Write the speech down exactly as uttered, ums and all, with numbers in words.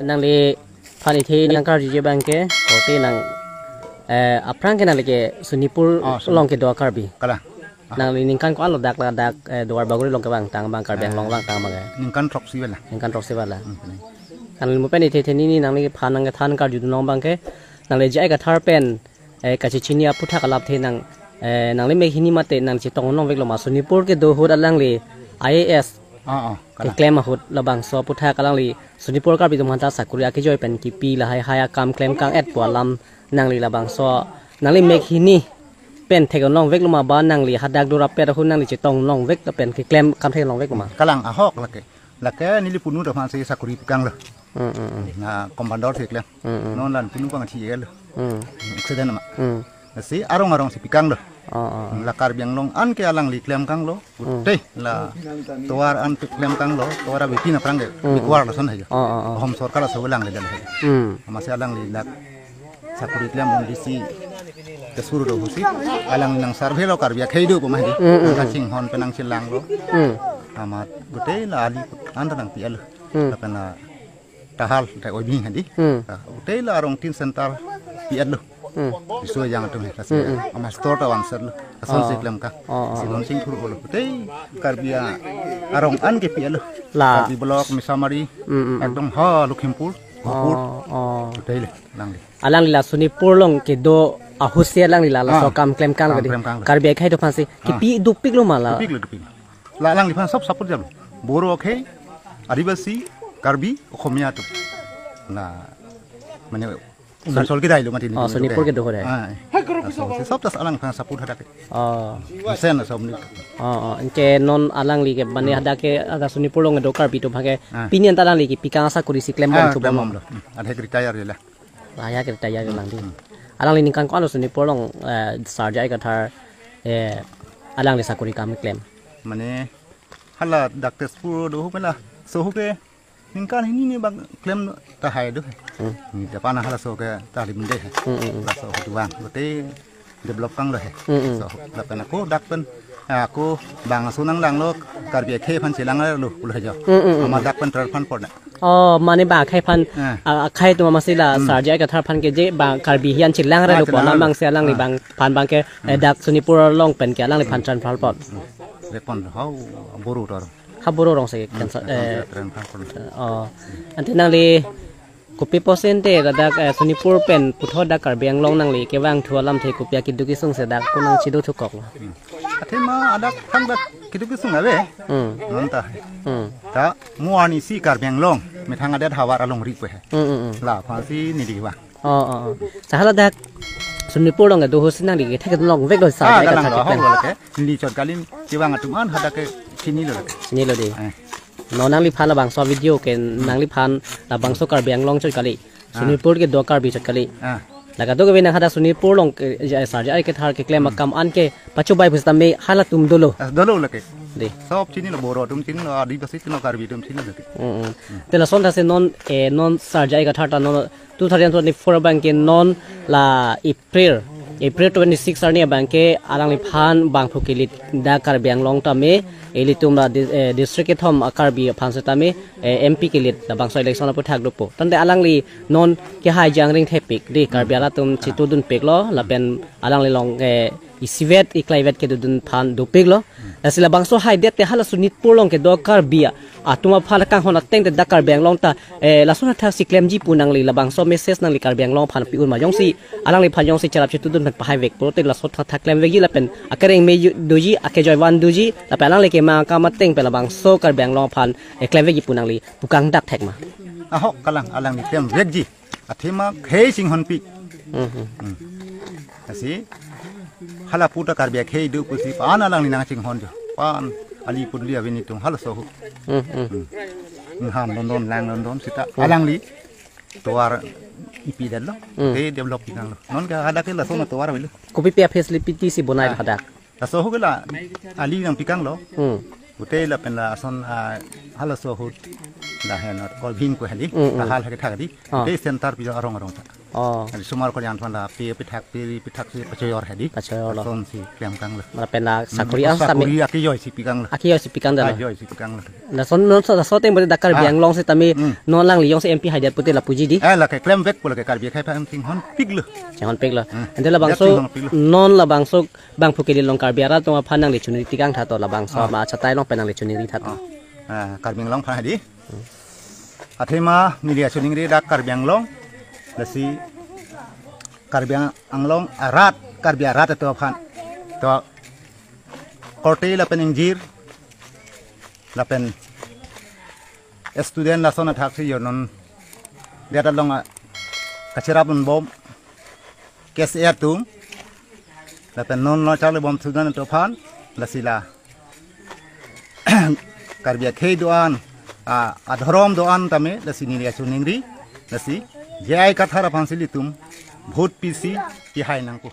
Nangliphan ithe nangkarjuji abangke, korte nang, eh, aphrang ke nangli ke Sonitpur Oh, Sonitpur. along kedo Karbi. Kalang. Ah. Nangli ningkan ko-an lo dak ladak, eh, Duarbagori along kevangtang abang, Karbi Anglong Ah. vangtang abang ke? Ningkan throksi pen lang. Ningkan throksi pen lang. Hmm, hmm. Nangli mo pen ithe ithe nini nangliphan nangkethan karjudunlong abangke, nangli J I Kathar pen, eh, kachechini aputhak alapthe nang, eh, nangli mek hini mate nangchetong longveklo ma, Sonitpur kedo ahut alangli I A S Ah, ah, kalang. keklem ahut labangso aputhak alangli Sonitpur Karbi atum aphanta sakori akejoi pen kipi lahai hai akam klem kang-et pu alam nangli labangso nangli mek hini pen theklongveklo ma, ba nangli hadak do rapet ahut nangli chetong longvek lapen keklem kam theklongveklo ma? Kalang, ahok lake. Lake neli punu ta aphansi sakori pikanglo. Hmm, hmm, hmm. Na commander si klem. Hmm, hmm. Non la punu pangthi-etlo. Hmm. Accident ma. Hmm. Lasi arong arong si pikanglo. Oh, oh, oh. La Karbi Anglong an ke alangli klem kanglo. Hmm. Gutei la tovar an ke klem kanglo. Tovar abidi aphrang ke Hmm, hmm. backward lason hai. Oh, oh, oh. Ahom sorkar laso alangli dal hai. Hmm. Amatsi alangli dak sakori klem un D C kesur do ahutsi, alang nang survey lo Karbi akhei do pu ma hedi. Mm, mm, Nang mm. kachinghon pen nangchelanglo. Mm. Amat gutei la ali an ta nangpi-etlo. Mm. Lapen la tahal ta oi bing hedi. Mm. Ah, gutei la arong tin center pi-etlo. Mm. Riso ejang atum he kasi. Mm, mm. Amat store ta vansetlo. Asonsi Oh. klem kang. Oh, oh, Si oh. Lonsing Thur-olo. Gutei Karbi a-, arong an ke pi-etlo. La. Karbi Block, Misamari, Mm, mm, mm. ekdom ha Lakhimpur, Gopur. Oh, oh. Gutei le, nangli. Alangli la Sonitpur along kedo ahutsi alangli la laso Ah, kam klem kang kam kadi. klem kang. Karbi akhei atum aphansi Ah. kipi dopiklo ma la? Dopiklo, dopiklo. La alangliphan sob support jam. Boro akhei, Adivasi, Karbi, Okhomia atum. La, mane, Son- Arunachal kedai lo mati Oh, neli Sonitpur kedo ahut hai. Ah, eh. Laso, sob tas alangliphan support hadak ke. Oh. Sen sob ni. Oh, oh. Anke non alangli ke mane Hmm. hadak ke ada Sonitpur along kedo Karbi atum aphan ke Ah. pini an ta alangli kipi kang asakori si klem Ah, bom klem chubo. bom lo. Hmm. Ada retire ya la. Layak retire Hmm. lang di. Hmm. Alangli ningkan ko-an lo Sonitpur along, eh, Sar J I Kathar, eh, alangli sakori kam klem? Mane hala dak Tezpur do ahut pen laso ahut ke ningkan hini ni bang klem tahai do. Hmm. Ni depan halaso ke ta lim de. Hmm, hmm, hmm. Laso ahut vang. Gutei develop kanglo he. Mm, mm. So, lapen ako dak pen, ah, ako bang aso nanglanglo Karbi akhei aphan chelanglo pulo he jo. Mm, mm, mm, Amat mm. dak pen transfer pon na. Oh, mane bang akhei aphan, Ah. ah, akhei atum amatsi la Mm. Sar J I Kathar aphan ke je bang Karbi ahin chelang Ah, relo pon chelang namang relo. si alangli Ah. bang aphan abangke, eh, Mm. dak Sonitpur along pen ke alangliphan Mm. transfer pon. Mm. Repon hau boro tor. Ha boro arong si Hmm, cancer, eh, transfer pon. Oh. Ante nangli kopi percent te ladak, eh, Sonitpur pen puthot dak Karbi Anglong nangli kevangthu alamthe kopi akeduk kesung si dak ko nangchedo thukoklo? Hmm. Athema adak thangta keduk kesung ave. Hmm. Non ta. Hmm. Ta mo arnisi Karbi Anglong methang adet havar alongri pu he. Hmm, hmm, hmm. Laphansi neli vang. Oh, oh, oh. Sa hala dak Sonitpur along kedo ahutsi nangli kethek longveklo Sar Ah, J I kalang Kathar lo, keklem? hok lo lake. Neli chot kali kevang atum an hadak ke chinilo lake. Chinilo di. Eh. Non nangliphan labangso video ke nangliphan labangso Karbi Anglong chot kali. Ah. Sonitpur kedo Karbi chot kali. Ah. La kadokave nang hadak Sonitpur along ke, ja, Sar J I Kathar keklem Hmm. akam an ke pachobai pusitame halatum dolo. Ah, dolo lake. Di. Sob chinilo, Boro atum chinilo, Adivasi chinilo, Karbi atum chinilo lake. Mm, mm. Te lason thasi non, eh, non Sar J I Kathar ta non two thousand twenty-four abangke non la April, April twenty-six arni abangke alangliphan bangphu kelit dak Karbi Anglong tame, ilitum la di-, eh, district kethom a-Karbi aphan setame, eh, M P kelit labangso election aputhak dopo. Tangte alangli non kehai jangring thepik di Karbi Hmm. alatum Ah. chetudunpiklo, lapen alangli along, eh, isivet iklaivet kedodun aphan dopiklo. Hmm. Lasi labangso haidet te hala Sonitpur along kedo Karbi a-, atum aphan kanghon ateng te dak Karbi Anglong ta, eh, lason athaksi klemji pu nangli labangso message nangli Karbi Anglong aphan pi-un ma, jongsi alangliphan jongsi cherap chetudun pen pahaivek pulote laso thakthak klemvekji lapen akereng me ju-, doji, akejoi van doji, lapen alangli kemang akam ateng pen labangso Karbi Anglong aphan, eh, klemvekji pu nangli pu kangdak thek ma? Ahok kalang, alangli klemvekji. Athema khei chinghonpik. Mhm. Hmm. Lasi hala puta Karbi akhei do pusi pan alangli nangchinghon jo. Pan ali pudli aveni tung halaso ahut. Mhm, mhm. Hmm. Ham london lang london sita Hmm. alangli tovar ipi detlo. Hmm. Te develop pi nanglo. Non ke hadak ke laso ma tovar avelo. Kopi pi a-facility si bonai Ah. hadak? Laso ahut ke la ali nangpi kanglo. Hmm. Gutei lapen lason, ah, halaso ahut lahen kolbhin ko hali, Hmm, hmm. tahal hake thak di. Ah. Gutei center pi arong arong ta. Oh. Hali sumar ko yang thon la pi pithak pi pithak si pachoyor hadi. Pachoyor lo. Lasonsi klem kanglo. Lapen la Hmm, sakori asam sakori akejoi si pi kanglo. Akejoi si pi kang dalo. Akejoi si pi kanglo. Lason non so, laso ateng bote dak Karbi Ah. Anglong setame Hmm. non alangli jongsi M P haidet pute lapuji dei. Eh, lake klemvekpo, lake Karbi akhei aphan chinghonpiklo. Chinghonpiklo. Hmm. Ante labangso Chinghonpiklo. Non labangso bangphu kelilong Karbi arat atum aphan nangli choningri tikang tha to labangso Ah. ma achatai along pen nangli choningri tha to. Ah. Ah, Karbi Anglong aphan dei. Athema neli choningri dak Karbi Anglong. Lasi Karbi Anglong arat, Karbi arat atum aphan. To korte lapen ingjir lapen student lason athak si yo non dia ta long a kacherap un bom kes atum lapen non lo charli bom student atum aphan lasi la Karbi akhei do-an a adhorom do-an tame lasi neli choningri lasi J I Kathar aphan si ilitum vote pisi pihai nangpo.